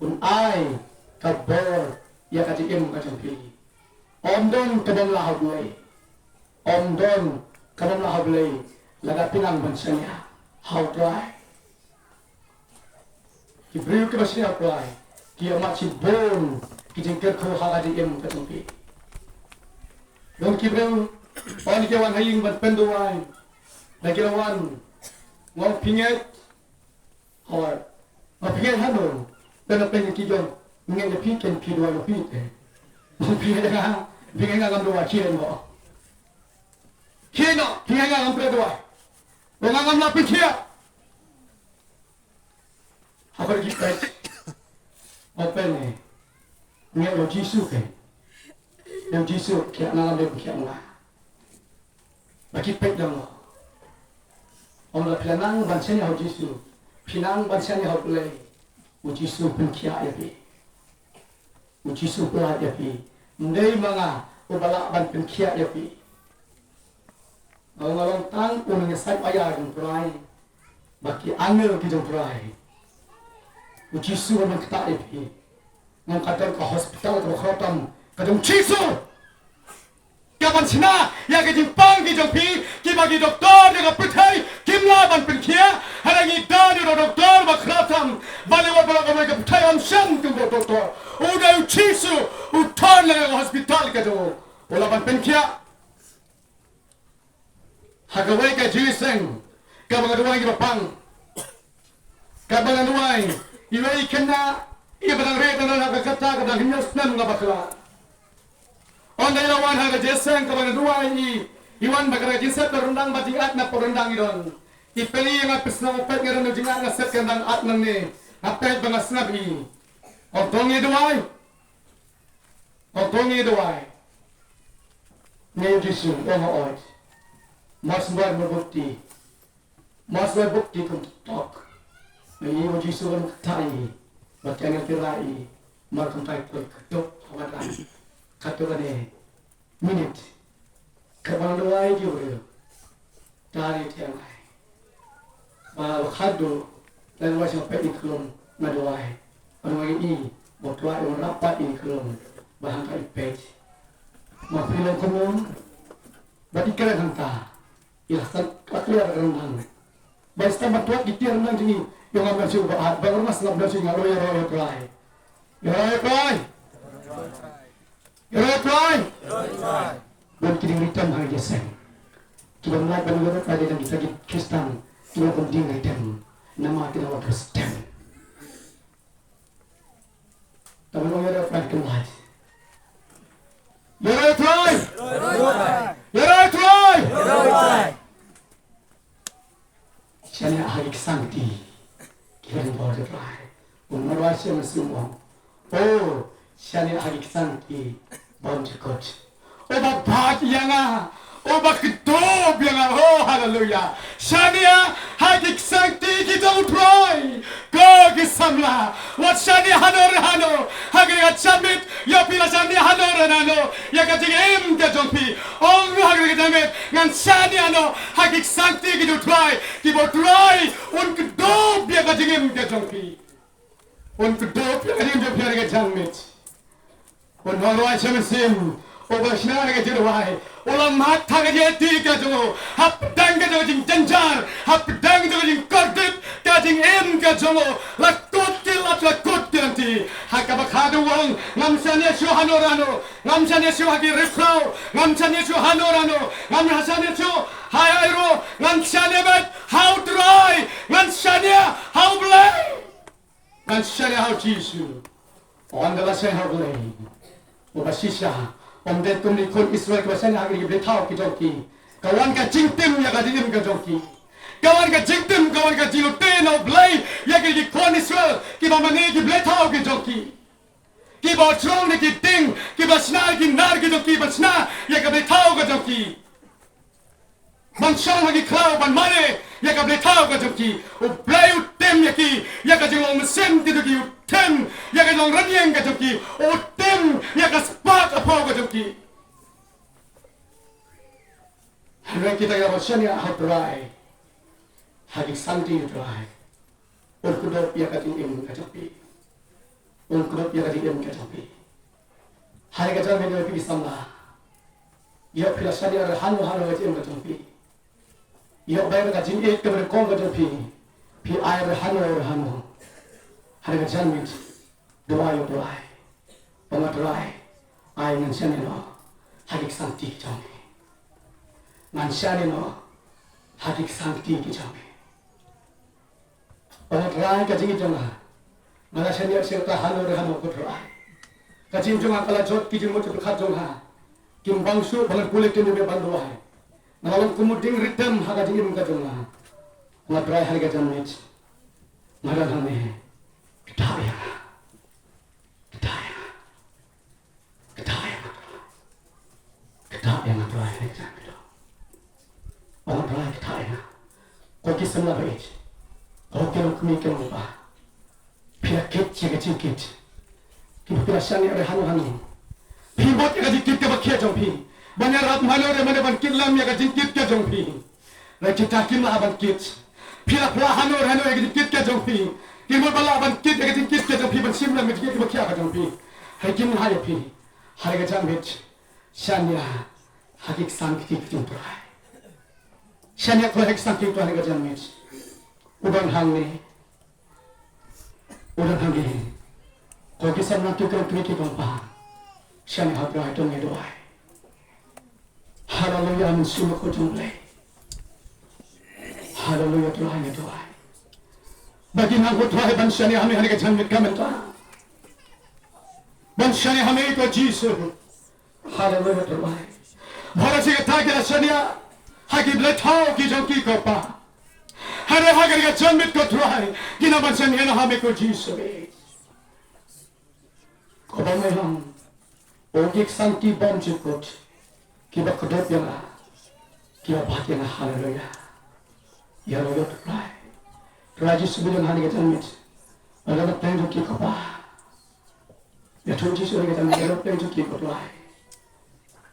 Un ai ka bor ïa ka jingim ka jong phi. Ym don kaba ym lah ha U Blei. Ym don kaba ym lah ha U Blei lada phi nang ban shaniah ha U Trai. Ki briew kiba shaniah ha U Trai ki ïohmad shibun ki jingkyrkhu ha ka jingim ka jong ki. Don ki briew, ynda ki wan ha ïing ban pynduwai, da ki la wan, nga ong, phi ngeit? Hooid. Nga ong, phi ngeit hano? Pynduwai ki jong, ngeit na phi, ken phi duwai na phi te. Phi ngeit nga, phi ngeit nga ngam duwai, khie noh. Khie noh, phi ngeit nga ngam pynduwai. Nga ngam lah pynkhiah. Ha ka ri ki peit. Open eh. Ngi ïa u Jisu peit. Ïa u Jisu, ki nang lam dei ki ong la. Ba ki peit dang. Ong la phi la nang ban shaniah ha u Jisu. Phi nang ban shaniah ha u Blei. U Jisu pynkhiah ïa phi. U Jisu u pyllait ïa phi. Ym dei ma nga uba lah ban pynkhiah ïa phi. Nga ong nga long tang u nongïasaid aïar jong u Trai. Bad ki angel ki jong u Trai. U Jisu u ban ktah ïa phi. Nga ong ka don ka hospital kaba khraw tam ka jong u Jisu. Ka ban shna ïa ki jingpang ki jong phi, kiba ki doktor jong ka pyrthei kim lah ban pynkhiah. Hynrei ngi don u doktor ba khraw tam, ba leh wat ba la ka wei ka pyrthei ym shym kum u doktor. U dei u Jisu, u don ha ka hospital ka jong u, u lah ban pynkhiah. Ha kawei ka jingïaseng kaba nga duwai kiba pang. Kaba nga duwai, iwei i khynnah iba dang rit na ka kata ka dang hynñiew snem nga bakla. Ynda i la wan ha ka jingïaseng kaba nga duwai i, i wan bad ka jingset ba ryndang bad jingaid na pdeng ryndang i don. I peli ïa nga, phi sngewbha peit, nga don jingaid, nga set ka ryndang aid nangne. Nga peit ba nga sngap i. Ong to ngi duwai. Ong to ngi duwai. Ngi ïa u Jisu, ong o ot. Mar symbai mar bukti. Mar symbai bukti kum tok. Ngi ïa u Jisu wan kata i. Ba ki angel ki rai i. Mar kumta i poi ka tok. Hawa dang. Kato kane. Minit. Ka bang duwai ki briew. Tari tiang ai. Ba, ba khadduh, lane wa sha peit ïa i khlum, nga duwai. Ban wa i, ba u Trai un rap pat ïa i khlum, ba hangta i peit. Ma phi long kumno, ba i kren hangta, i la san, la clear ka ryndang. Ba i sdang ban tuat ki tiar ryndang jong i, ïa nga ban shu ba at, ba nga ruh nga sngap ban shu nga ruh ïaroh ïa u Trai. Ïaroh ïa u Trai. Ïaroh ïa u Trai. Bun ki diengritem ha ïa seng. Ki bym lah ban ïaroh ïa u Trai dei tang kita ki Khristan. Ki bym diengritem. Namar ki dang wan Khristan. Tang ban ïaroh ïa u Trai ki bym lah. Ïaroh ïa u Trai. Ïaroh ïa u Trai. Shaniah ha ki ksangti kiba ring bor jong u Trai. U Nongïarap Ïaseng Mynsiem u ong, o, shaniah ha ki ksangti bymjukut. O ba bad ïa nga, o ba kdup ïa nga, o haleluya. Shaniah ha ki ksangti ki jong u Trai, ko ki samla. Wat shaniah hano re hano ha kane ka janmiet, ïa phi la shaniah hano re hano ïa ka jingim ka jong phi. Ong ha kane ka janmiet, ngan shaniah noh ha ki ksangti ki jong u Trai, kiba u Trai un kdup ïa ka jingim ka jong phi. Un kdup ïa ka jingim jong phi ha kane ka janmiet. U Nongïarap Ïaseng Mynsiem, uba shna ha ka jingduwai, u la mad ha ka jingïaid ka jong u, hapdeng ka jong ka jingjynjar, hapdeng ka jong ka jingkordit ka jingim ka jong u, la kut ki lad, la kut ki lynti. Ha kaba khadduh u ong, ngam shaniah shuh hano re hano, ngam shaniah shuh ha ki riewkhraw, ngam shaniah shuh hano re hano, ngam shaniah shuh ha ei ei ruh, ngan shaniah beit ha u Trai, ngan shaniah ha u Blei. Ngan shaniah ha u Jisu. Ynda la shaniah ha u Blei, uba shisha, ym dei kum ki khun Israel kiba shaniah ha ki blei thaw ki jong ki. Ka wan ka jingtim ïa ka jingim ka jong ki. Ka wan ka jingtim, ka wan ka jinglute na u Blei ïa ki khun Israel kiba mane ki blei thaw ki jong ki. Kiba shong na ki dieng, kiba shna ki nar ki jong ki, ban shna ïa ka blei thaw ka jong ki. Ban shong ha ki khlaw, ban mane ïa ka blei thaw ka jong ki. U Blei u tim ïa ki, ïa ka jinglong mynsiem ki jong ki, u tim ïa ka jinglong rynïeng ka jong ki, u tim ïa ka spah ka phew ka jong ki. Hynrei kita kiba shaniah ha u Trai, ha ki ksangti u Trai, un kdup ïa ka jingim ka jong phi. Un kdup ïa ka jingim ka jong phi. Ha kane ka janmiet, ïa phi ki samla, ïa phi la shaniah re hano hano ha ka jingim ka jong phi. Ïa ba ka jingïeit kaba nyngkong ka jong phi, phi ai re hano re hano. Ha kane ka janmiet, duwai ïa u Trai. Ong, A Trai, ai ngan shaniah noh ha ki ksangti ki jong me. Ngan shaniah noh ha ki ksangti ki jong me. Ong, A Trai, ka jingim jong nga, nga la shaniah sha kata hano re hano, ko Trai. Ka jingim jong nga ka la jot ki jingmut jingpyrkhat jong nga, kim bang shuh ba ngan pule ktien jong me ban duwai. Nga la long kum u diengritem ha ka jingim ka jong nga. Ong, A Trai, ha kane ka janmiet, nga don hangne, kynthah ïa nga. Kynthah ïa nga. Kynthah ïa nga. Kynthah ïa nga, Trai, ha kane ka janmiet. Ong, A Trai, kynthah ïa nga. Ko ki samla baieit, ko ki longkmie ki longkpa, phi la kit ïa ka jingkit. Kiba phi la shaniah re hano hano, phi mut ïa ka jingkit kaba khia jong phi, ban ïarap mano re mano ban kit lem ïa ka jingkit ka jong phi. Hynrei kita kim lah ban kit. Phi la phla hano re hano ïa ka jingkit ka jong phi. Kim lah ban kit ïa ka jingkit ka jong phi, ban shim lem ïa ka jingkit kaba khia ka jong phi. Hynrei kim lah ïa phi. Ha kane ka janmiet, shaniah ha ki ksangti ki jong u Trai. Shaniah ha ki ksangti ki jong u Trai ha kane ka janmiet. U don hangne. U don hangne. Ko ki samla, ki kynthei, ki kong, ki kpa, shaniah ha u Trai, to ngin duwai. Haleluya, mynsiem bakhuid jong U Blei. Haleluya, Trai, ngin duwai. Ba ngin nang, ko Trai, ban shaniah ha me ha kane ka janmiet ka mynta. Ban shaniah ha me, ko Jisu. Haleluya, Trai. Bad ha kata ki la shaniah ha ki blei thaw ki jong ki, ko Pa. Hynrei ha kane ka janmiet, ko Trai, ngin nang ban shaniah ha me, ko Jisu. Ko Balang, o ki ksangti bymjukut, Kiba kdup ïa nga, kiba bat ïa nga, haleluya. Ïa la ïoh Trai. Trai Jisu ba don ha kane ka janmiet. Ba la na pdeng jong ki, Kpa. Ïathuh Jisu ha kane ka janmiet, ïa la pdeng jong ki, ko Trai.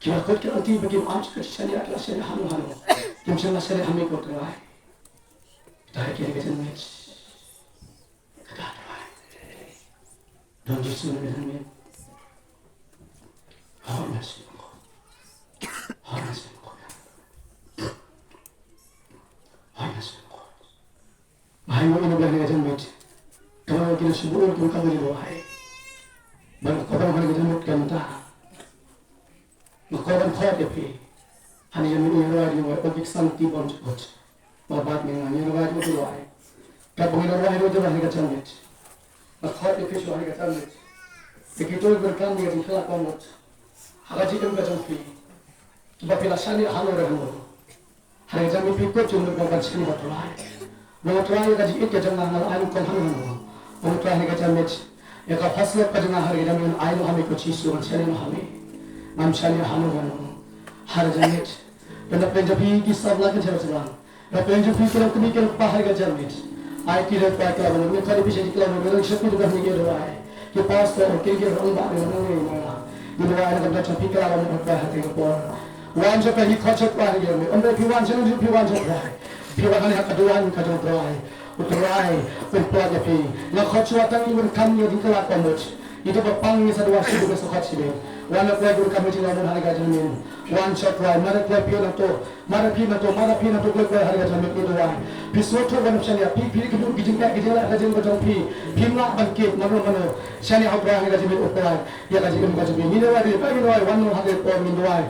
Kiba kut ki lynti ba kim aiti, ki shaniah, ki la shaniah hano hano. Kim shym la shaniah ha me, ko Trai. Trai, ha kane ka janmiet. Kata Trai. Don Jisu ha kane ka janmiet. Hoi na sien ko. Hoi na sien ko. Hoi na sien ko. Ba hynrei ïa kane ka janmiet, tang ki nongshun bynriew ki kynmaw ïa U Blei. Ba nga kwah ban ha kane ka janmiet ka mynta, nga kwah ban khot ïa phi. Ha kane ka janmiet ngi ïa rwai, ngi ïa rwai, O ki ksang kti bymjukut. Ba bat ïa nga, ngi ïa rwai, ngi ïa rwai. Katba ngi ïa rwai, ngi ïa rwai ha kane ka janmiet, nga khot ïa phi shuwa ha kane ka janmiet. Ïa kito kiba donkam ïa ka jingkylla ka mut ha ka jingim ka jong phi. Kiba phi la shaniah hano re hano. Ha kane ka janmiet phi kut jingmut ban shaniah, ko Trai. Ko Trai, ïa ka jingïeit ka jong nga nga la ai lyngkot hano hano. Ko Trai, ha kane ka janmiet, ïa ka hausa ka jong nga ha kane ka janmiet nga ai noh ha me, ko Jisu, ngan shaniah noh ha me. Ngam shaniah hano hano. Ha kane ka janmiet, na pdeng jong phi ki samla ki jong phi, na pdeng jong phi ki longkmie ki longkpa ha kane ka janmiet, ai ki longkpa ki la wan, ngi khot ïa phi sha ki, ki la wan, ngi longshit phi, ki la wan, ngi duwai. Ki pastor, ki, ki rangbah, ngi wan, ngi wan. Ngi duwai na ka bynta jong phi, ki la wan ha kane ka por. Wan sha phi, ngi khot sha phi ha kane ka janmiet. Ym dei phi wan sha ngi, phi wan sha phi. Phi wan hangne ha ka duwan ka jong U Trai. U Trai un pynlait ïa phi. Nga khot shuwa tang ïa kiba donkam ïa ka jingkylla ka mut. Ïa kiba pang, ngi sa duwai shibun, ngi sa khot shibun. Wan, ko Trai, kiba donkam ïa ka jinglaitluid ha kane ka janmiet. Wan sha U Trai, mare Trai, phi nangto. Mare phi nangto, mare phi nangto, ko Trai, ha kane ka janmiet ngi duwai. Phi sngewthuh ban shaniah, phi, phi ki buh ki jingeh ki jingleh ha ka jingim ka jong phi. Phim lah ban kit mano mano. Shaniah, ko Trai, ha kane ka janmiet, ko Trai. Ïa ka jingim ka jong phi. Ngi duwai, ngi duwai, wan noh ha kane ka por, ngi duwai.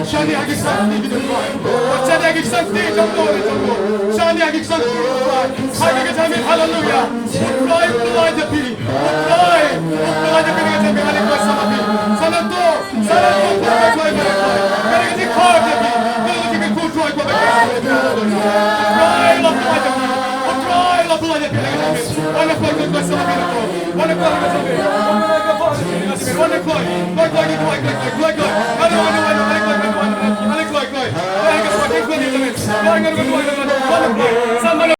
Shani ha ki kti jong u Trai. Shani ha ki kti jong u Trai. Shani ha ki kti jong u Trai. Ha kane ka janmiet, haleluya. U Trai u pynlait ïa phi. U Trai u pynlait ïa phi ha kane ka janmiet. Sa nangto, sa nangto, u Trai u pynlait ïa phi. Kane ka jingkhot ïa phi. Kane ka jingkhot, u Trai u pynlait ïa phi. U Trai u pynlait ïa phi. U Trai u pynlait ïa phi ha kane ka janmiet. Wan, u Trai u pynlait ïa phi.